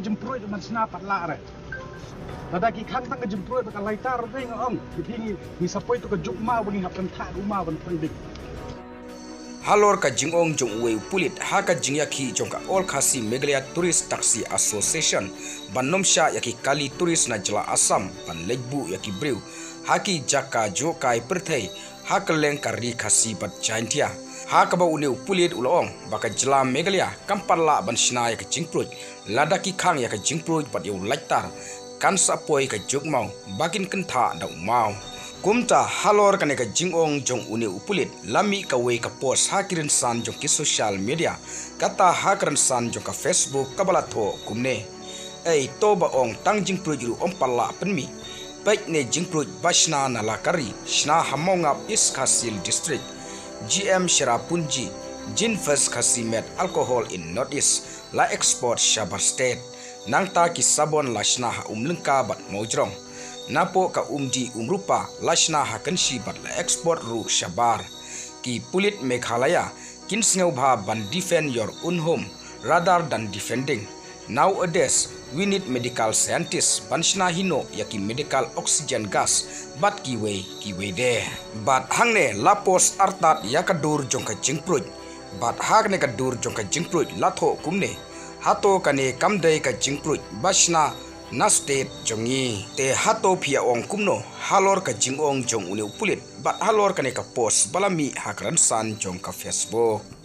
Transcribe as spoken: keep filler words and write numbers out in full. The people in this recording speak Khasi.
Jingpruid man shna pat lah re. Lada ki khang tang ka jingpruid ba ka laitar re nga ong. Ki phi ngi, ngi sa poi to ka juk maw ba ngi hap kan thah u maw ban pang ding. Halor ka jingong jong uwei u pulit ha ka jingïakhih jong ka All Khasi Meghalaya Tourist Taxi Association ban nym shah ïa ki kali tourist na jylla Assam ban leit buh ïa ki briew ha ki jaka jngohkai pyrthei ha kylleng ka ri Khasi bad Jaintia. Ha kaba une u pulit u la ong ba ka jylla Meghalaya kam pat lah ban shna ïa ka jingpruid lada ki khang ïa ka jingpruid bad ïa u laitar kan sa poi ka juk maw ba kin kynthah da u maw. Kumta halor kane ka jingong jong une u pulit la mih kawei ka post ha ki rynsan jong ki social media, kata ha ka rynsan jong ka Facebook kaba la thoh kumne: Ei to ba ong tang jingpruid ruh ym pat lah pynmih. Peit ne jingpruid ba shna na la ka ri, shna ha Mawngap, East Khasi Hills District. G M Cherrapunji, Gin Fest Khasi Made Alcohol in North East, la export shabar state. Nangta ki sabon la shna ha Umlyngka bad Mawjrong. Napoh ka Umdih Umrupa la shna ha Kynshi bad la export ruh shabar. Ki pulit Meghalaya kin sngewbha ban defend your own home rather than defending. Nowadays we need medical scientists ban shna hi noh ïa ki medical oxygen gas bad kiwei kiwei de. Bad hangne la post artat ïa ka dur jong ka jingpruid. Bad ha kane ka dur jong ka jingpruid la thoh kumne: Hato kane kam dei ka jingpruid ba shna na state jong ngi? Te hato phi ïa ong kumno halor ka jingong jong une u pulit bad halor kane ka post ba la mih ha ka rynsan jong ka Facebook?